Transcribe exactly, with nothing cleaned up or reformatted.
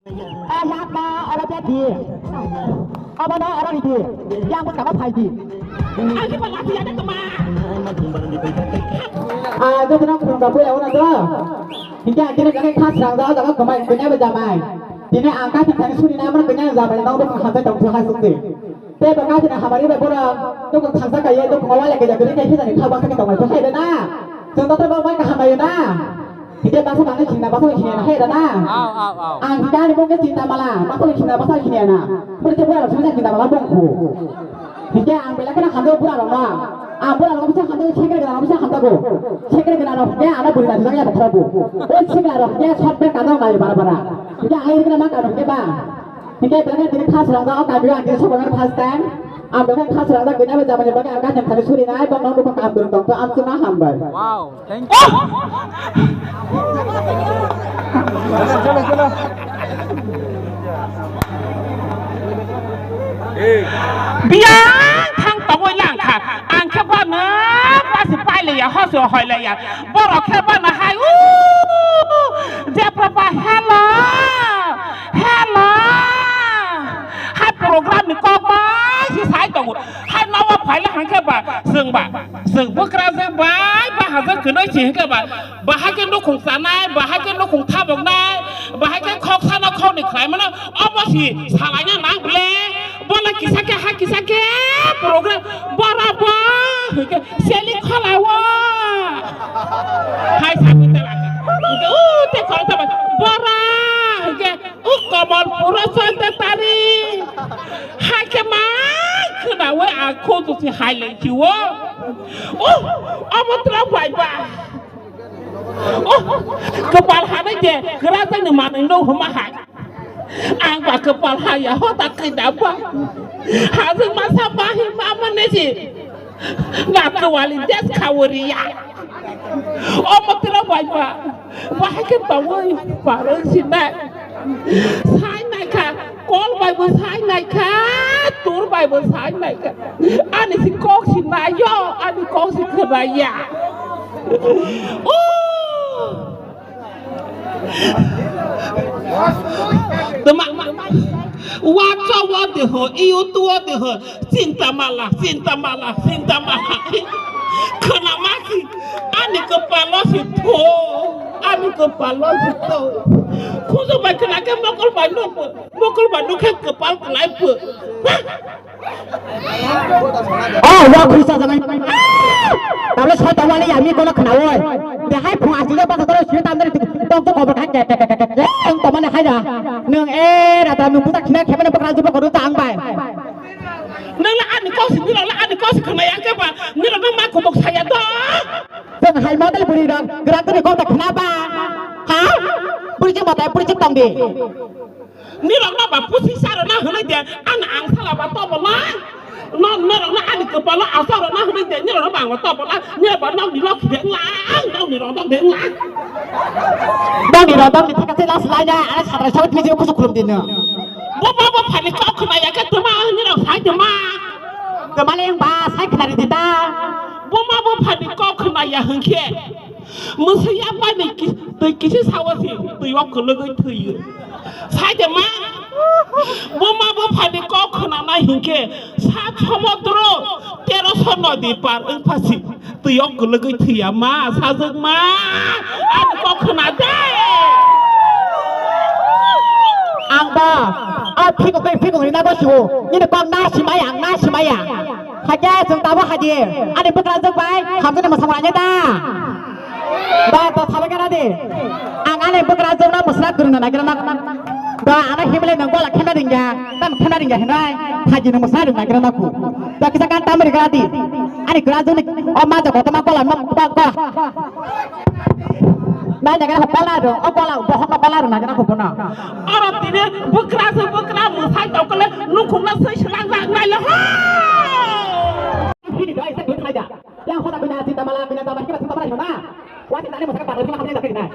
Ah, yakma, oro beti. Abono oro ridi. Yang bwskang o phaidi. Ang khe pala tiya de tuma. Ah, jotono khulumkha puila uno do. Hinkhe ang khe khe kha srang da, o jaga kwmai, kwnya bai jamai. Tini ang kha thang suri na, amro kwnya jamai, nang bo kha thai tong thai sukti. Tei bo kha thang hamari bai bora, to ko thangsa kai, to ko wala ke jagri kai, hijani kha ba kha tong thai de na. Chwng to bo mai kha hamai na. Hingke basa bangni singna basa singna hai rana. Aw, aw, aw. Ang hingke ani bongke singna mala, basa singna basa singna na. Murte bura rok singna singna mala bongku. Hingke ang belai kheno hamdo bura rok na. Ang bura rok bisa hamdo sekre gana rok bisa hamdo go. Sekre gana rok hingke ana buri na jang ya bokhra bu. O sekre rok hingke short break kano ngai bara bara. Hingke ang ini kena makan hingke ba. Hingke belai kheno tini khas rok na o kami ang tini sokongan first time. Ang belai kheno khas rok na gina be jamani bagi ang kajem thani suri nai bong nong bong kam dun tong to ang chuna hambai. Wow. Thank you. Biyang thang tongwi lang kha. Ang khe bano basi pailaiya, hoso hoilaiya. Borok khe bano hai, "Ooh, Jephra ba, hello, hello." Hai program ni kok bai si sai tongo. Hai nogo phaila hangkhe ba, chwng ba. Chwng bwkrajwk bai bahajwk hwnwi si hwnkhe ba, bahai khe nukhung chanai, bahai khe nukhung thaboknai, bahai khe khok sano khokni khlai mano, obo si salaina nang ble, bono kisa khe ha kisa khe program, bora bo hwnkhe seli kholawo. Hai sakni tela khe, hwnkhe o te khoroksa bai, bora hwnkhe o Kamalpuro Chanda Tari. Hai khe ma khwnawi ang khunju si hai lengsi o. Oh, omo twla bai ba. Oh, kwpal hanai de, kwrajwkni manwi no huma hai. Ang ba kwpal haya ho ta khaida ba. Hajwk masa ba hi ma mane si. Na kwali des khawriya. Omo twla bai ba. Bahai khe tongwi parwng sinai. Sai naikha, kol bai bo sai naikha, tur bai bo sai naikha. Ani si kok si naio, ani kok si khwnaya. Oh! Tama, watch out, what the hell? You do what the hell? Chinta mala, chinta mala, chinta mala. Khwna ma si, ani kwpalo si tho, ani kwpalo si tho. Khunju bai khwna khe mokol bai nuk, mokol bai nuk khe kwpal kwlai pho. Oh, wa khusa jamai. Tabla soi tawali ami kono khwna oi. De hai phung asile ba toro sui tandari tok tok kobo kha ke ke ke ke ke. Ang tomane hai da. Nung e rata nung puta khina khemane bakra jubo kono ta ang bai. Nang la ani kok si, nirok la ani kok si khwna ya khe ba, nirok nang ma kubuk saya to. Tong hai model buri rok, gerak tuni kok ta khwna ba. Ha? Buri je motai buri je tong di. Nirok no ba pusi saro na hwnwi de, an ang sala ba to bo la. No, nirok no ani kwpalo asaro na hwnwi de, nirok no ba ang to bo la. Nirok ba nok ni nok de la, nok ni rok nok de la. Nok ni rok nok ni thik ase last line ya, ara sadra sawi video kusu khulum dino. Bo ba bo phani kok khna ya khe tuma nirok sai tuma. Tuma le ba sai khna ri dita. Bo ma bo phani kok khna ya hwnkhe. Mwswi ya bai ni ki-, twi kisi sawa si twi o kwlwgwi thwiyo. Sai de ma, bo ma bo phani kok khna nai hinkhe sa somudro tero so nodi par wng phasi twi o kwlwgwi thwiya ma sajwk ma. Ani kok khna de. Ang ba, a phikok twi phikok rina ba siwo. Nini kok na simaya, ang na simaya. Hakhe chwng tabo hadi. Ani bwkrajwk bai, hamjani mwsamung ranya da. Ba, to sabai kana de. Ang ani bwkrajwkno mwsla kwrwngna nagira na. Ba, ano himle nang gola khena ringya, tam khena ringya hinai. Hajino mwsla rwng nagira na ku. Ba, kisa kan tam ri gara di. Ani kwrajwkni o ma jago tama gola ma ba gola. Nai nagira ho gola do, o gola bohok no gola rwng nagira ho bono. Oro tini bwkrajwk bwkra mwsai tokole nukhungno swi swlang nang nailo ho. Hini dai se dun naija. Yang hoda bina sinta mala, bina tama, kira sinta mala hino na. Wati tani masaka parle sima hamle dakri na.